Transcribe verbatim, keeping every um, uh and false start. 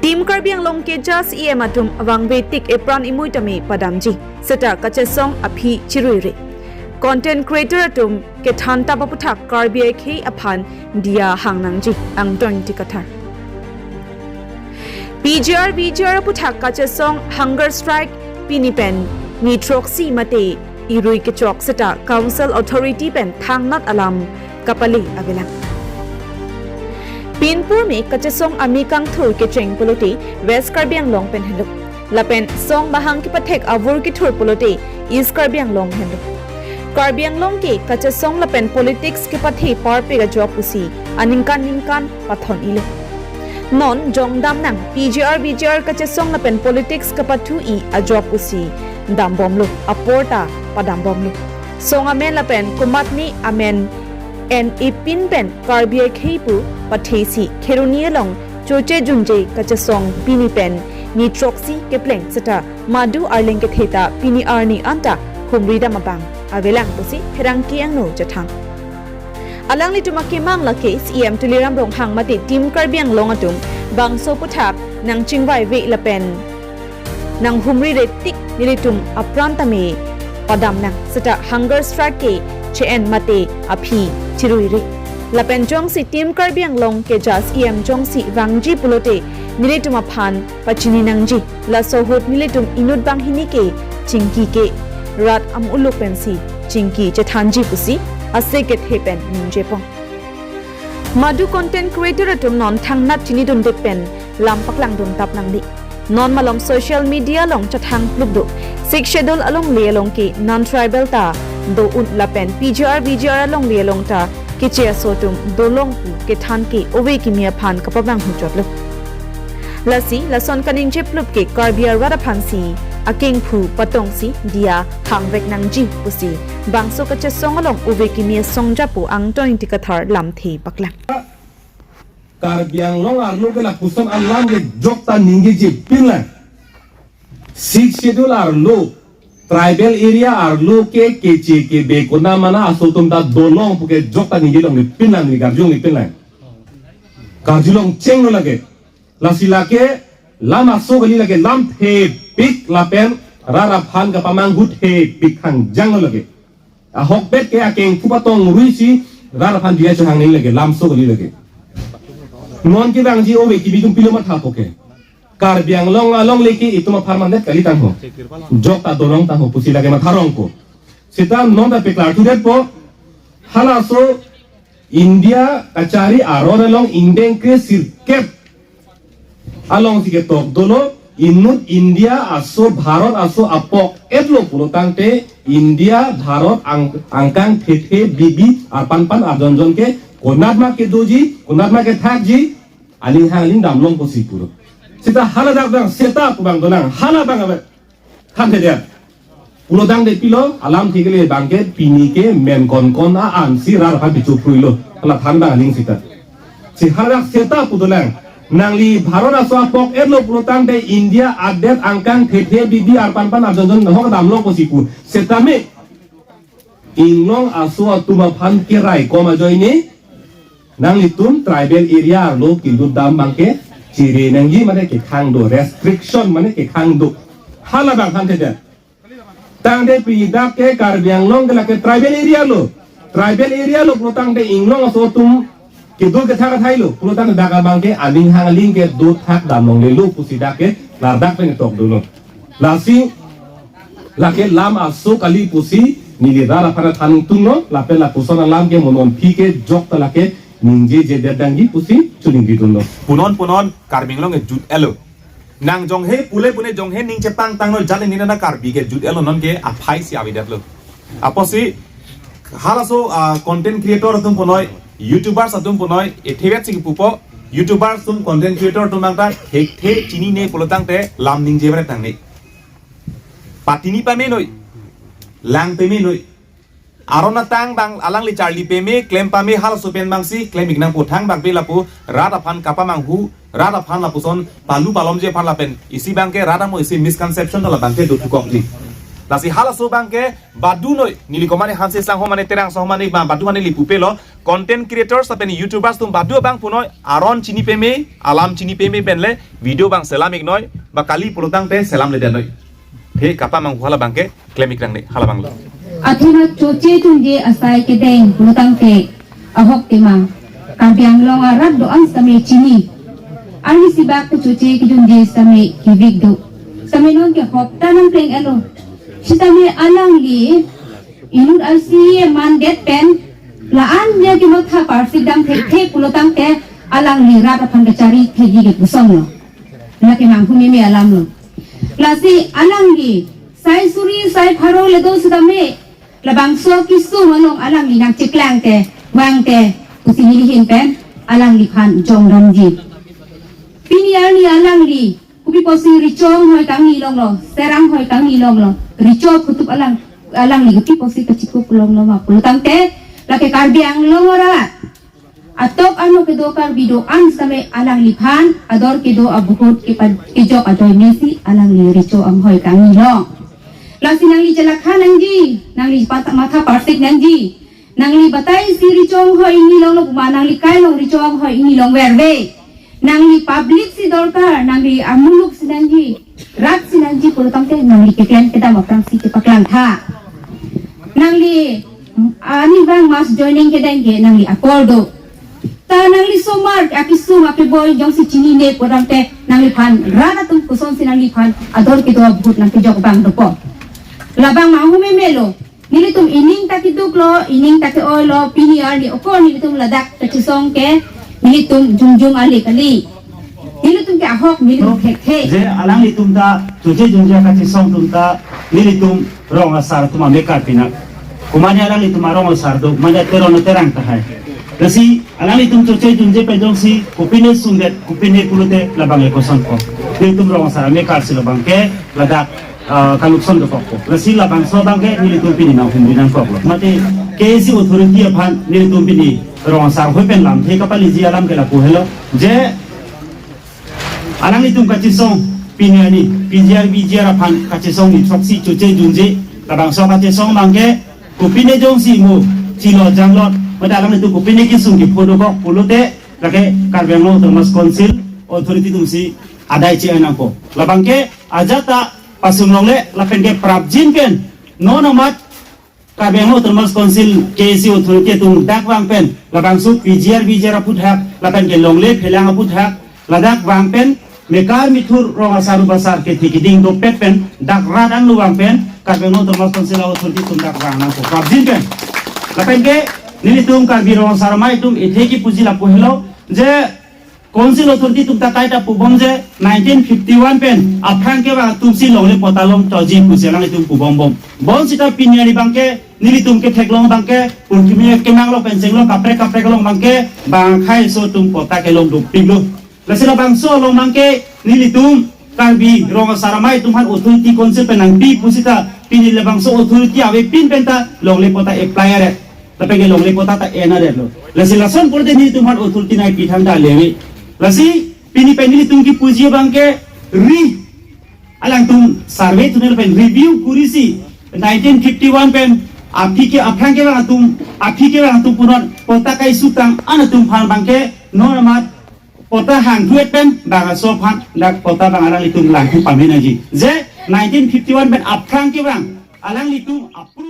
Team Karbi Anglong keja C E M atum vangve tik epran imui tame padamji seta kachesong aphi chiruire. Content creator atum kethan tap aputhak Karbi akhei aphan diya hang nangji, Angtong Ingti Kathar. P G R V G R aputhak kachesong hunger strike pini pen ni throksi mate irui kechok seta council authority pen thangnat alam kapale avelang. Pinpur me kachesong ame kangthur kecheng pulote West Karbi Anglong pen henlo. Lapen song mahang kepathek avur kethur pulote East Karbi Anglong henlo. Karbi Anglong ke kachesong lapen politics kepathe parpik ajok pusi aningkan ningkan pathon-ilo. Non jongdam nang P G R V G R kachesong lapen politics kapathu-i ajok pusi dambomlo, apor ta padambomlo. Song amen lapen komatne amen en ipin pen Karbi akhei pu pathesi Kheroni along choche junje kachesong pini pen ni throksi kepleng seta madu arleng kethe ta pini arni anta humri dam abang avelang pusi pherangke angno chethang. Alanglitum akemang lake C E M Tuliram Ronghang mate Team Karbi Anglong atum bangso aputhak nangchingvaive lapen nanghumrire tik nelitum apran tame padam nang seta hunger strike ke che-en mate aphi chiruire. Lapen jongsi Team Karbi Anglong keja C E M jongsi vangji pulote nelitum aphan pachini nangji. Laso ahut nelitum inut banghini ke chingki ke rat amuluk pensi chingki chethanji pusi ase kethe pen ningjepon. Madu content creator atum non thangnat chinidunde pen lam paklangdun tap nangne. Non malom social media along chethang plup do. Sixth Schedule alongle along ke non-tribal ta do-un lapen P G R V G R alongle along ta keche aso atum dolong pu kethan ke ove kimi aphan kapabang huchotlo. Lasi lason kaningje plup ke Karbi arat aphansi akengphu patongsi diya hangvek nangji pusi bangso kachesong along ove kimi asong japo Angtong Ingti Kathar lamthe paklang. Karbi Anglong arlo ke lapuson alam ke jokta ningjeje pinlang. Sixth Schedule arlo, tribal area arlo ke keche kebe konamana aso atum ta dolong puke jokta ningjelongle pinlang, neli karjulongle pinlang. Karjulong chenglo lake. Lasi lake lam aso kali, lake lamthepik lapen rat aphan kapamanghu thepik hangjanglo lake. Ahokpet ke akengphu patong ruisi rat aphan diya chohang nangji lake, lamso kali lake. Non kevangji ove kimi atum pilo mathapo ke. Karbi Anglong alongle ke itum apharman det kali tangho. Jokta dolong tangho pusi lake matharongpo. Seta non ta peklarthudetpo. Halaso India kachari aron along ingdeng kre sirkep alongsi ketok dolo, inut India aso Bharat aso apok-etlo pulo tangte India Bharat ang, angkang thethe bibi arpanpan arjonjon ke konat ma kedoji, konat ma kethakji, aling hang aling damlong pusi pulo. Seta hala dak bang seta pu bang dolang, hala bang abe. Thanthedet. Pulo tangte pilo, alamthe kele bangke pini ke men konkon a-ansi rat aphan pichopruilo. Hala than bang aning seta. Si hala seta pu dolang. Nangli Bharat aso apok-etlo pulo tangte India adet angkang thethe bibi arpanpan arjonjon nahok damlong pusi pu. Seta me Inglong aso atum aphan keraikom ajoine nanglitum tribal area arlo kelut dam bangke chire nangji mane kekhang do, restriction mane kekhang do. Hala bang thanthedet. Tangte pini dak ke Karbi Anglong ke lake tribal area lo. Tribal area lo pulo tangte Inglong aso atum kedo kethak athai lo. Pulo tangte dak abangke aling hang aling kedo thak damlonglelo pusi dak ke ladak pen tok dolo. Lasi lake lam aso kali pusi neli rat aphan than tunglo, lapen lapuson alam ke mo non aphi ke jokta lake ningjejedet nangji pusi choningri dunlo. Punon punon Karbi Anglong ke jut-etlo. Nang jonghe pule pune jonghe ning chepangtanglo, jale nina na Karbi ke jut-etlo, non ke aphaisi avedetlo. Apotsi halaso, ah, content creator atum punoi, YouTubers atum punoi, ethe vet si pupo, YouTubers atum, content creator atum nangta thekthe chinine pulo tangte lam ningje bret nangne. Patini pamenoi, lang pemenoi. Aron atang bang alangli charli pame, klem pame, halaso pen bangsi klem-ik nangpo, thangbak be lapu rat aphan kapamanghu, rat aphan lapuson palu palomji aphan lapen isi bangke rat amo isi misconception ta labangke dothukokji. Lasi halaso abangke badunoi, neli komane Hanse Sangho mane Terang Sangho mane ba badu mane li pupelo, content creators lapen YouTubers atum badu abang punoi, aron chini peme, alam chini peme penle, video abang selam iknoi, ba kali pulotangte selamledet noi. He kapamanghu hala abangke klem ikrang ne, hala abanglo. Athema choche chunje asai kedeng pulotangte ahok tema. Karbi Anglong arat do-an sitame chini. Arni sibak ke choche kejunje sitame kivik do. Sitame nonke hopta nangpleng-etlo. Sitame alangli inut arsi mandet pen la-an ya kematha parsik dam thekthe pulotangte alangli rat aphan kachari thekji ke pusonglo. Lake manghu meme alamlo. Lasi alangli sai suri sai pharo le do sitame labangso kesung along alangli nangcheklangte vangte pusi hini hin pen alangliphan jongdamji. Pini arni alangli kopi pusi recho anghoi kangni longlo, ser anghoi kangni longlo, recho phutup alang, alangli kopi pusi kachikup longlo ma pulotangte lake Karbi Anglong arat atok ano kedo Karbi do-an sitame alangliphan ador kedo abuhut kepa-, kejok ajoine si alangli recho anghoi kangni long. Lasi nangli chelakha nangji, nangli pata matha parsik nangji, nangli batai si recho anghoi ingni longlo puma nangli kai along recho anghoi ingni longverve. Nangli public si dorkar, nangli amuluk si nangji, rat si nangji pulotangte nangli keklem kedam aphrangsi chepaklangtha. Nangli ani abang mass joining kedeng ke nangli akor do. Ta nangli somar akesung akeboi jongsi chinine pulotangte nangliphan rat atum kosonsi nangliphan ador kedo abuhut nangkejok abang dopo. Labang manghu memelo. Nelitum ining ta keduklo, ining ta ke-oilo, pini arni okor nelitum ladak kachesong ke nelitum jongjong ale kali. Nelitum ke ahok nelitum thekthe. Je alanglitum ta choche junje kachesong atum ta nelitum rong asar atum amekar pinak. Komane alanglitum arong asar do, mane Teron Terang tahai. Lasi alanglitum choche junje pen jongsi kopine sungdet, kopine pulote labang ekosonpo. Nelitum rong asar amekar si labangke ladak ah, kalukson dokokpo. Lasi labangso abangke nelitum pini nanghumri nangkoklo. Mate K A C authority aphan nelitum pini rong asar hoi pen lamthe kapaliji alam ke lapu helo. Je alanglitum kachesong pini arni P G R V G R aphan kachesong ni throksi choche junje labangso kachesong abangke kopine jongsi mo chilo janglot mate alanglitum kopine kesung kepho dokok pulote lake Karbi Anglong Autonomous Council authority atumsi adai che-en nangpo. Labangke ajat ta pasung longle lapen ke prapjin pen non amat Karbi Anglong Autonomous Council K A C authority atum dak vang pen labangso P G R V G R aputhak lapen ke longle phelang aputhak ladak vang pen mekar mithur rong asar ubasar kethe keding dopet pen dak rat angno vang pen Karbi Anglong Autonomous Council authority atum dak vang nangpo prapjin pen. Lapen ke nelitum Karbi rong asar amei atum ethe kipuji lapu helo je Council authority atum ta kaita pubom je nineteen fifty-one pen aphrang kevang atumsi longle patta longchoji pusi alanglitum pubombom. Bonsita pini arni abangke nelitum ketheklong abangke purkimi kemang lo pen chenglo kaprek kaprek along abangke bang akhei aso atum patta kelong dopiklo. Lasi labangso along abangke nelitum Karbi rong asar amei atum aphan authority council pen nangpi pusita pini labangso authority avepin penta longle patta apply aret. Lapen ke longle patta ta en aretlo. Lasi lason pulote nelitum aphan authority nangpi thangta leve. Lasi pini pen nelitum kipuji abangke ri alangtum survey tunnel pen review kurisi nineteen fifty-one pen aphi ke aphrang kevang atum aphi kevang atum punon patta kaisutang an atum aphan abangke non amat patta hangduet pen bang aso aphan dak patta bang alanglitum langthu pamenaji. Je nineteen fifty-one pen aphrang kevang alanglitum apun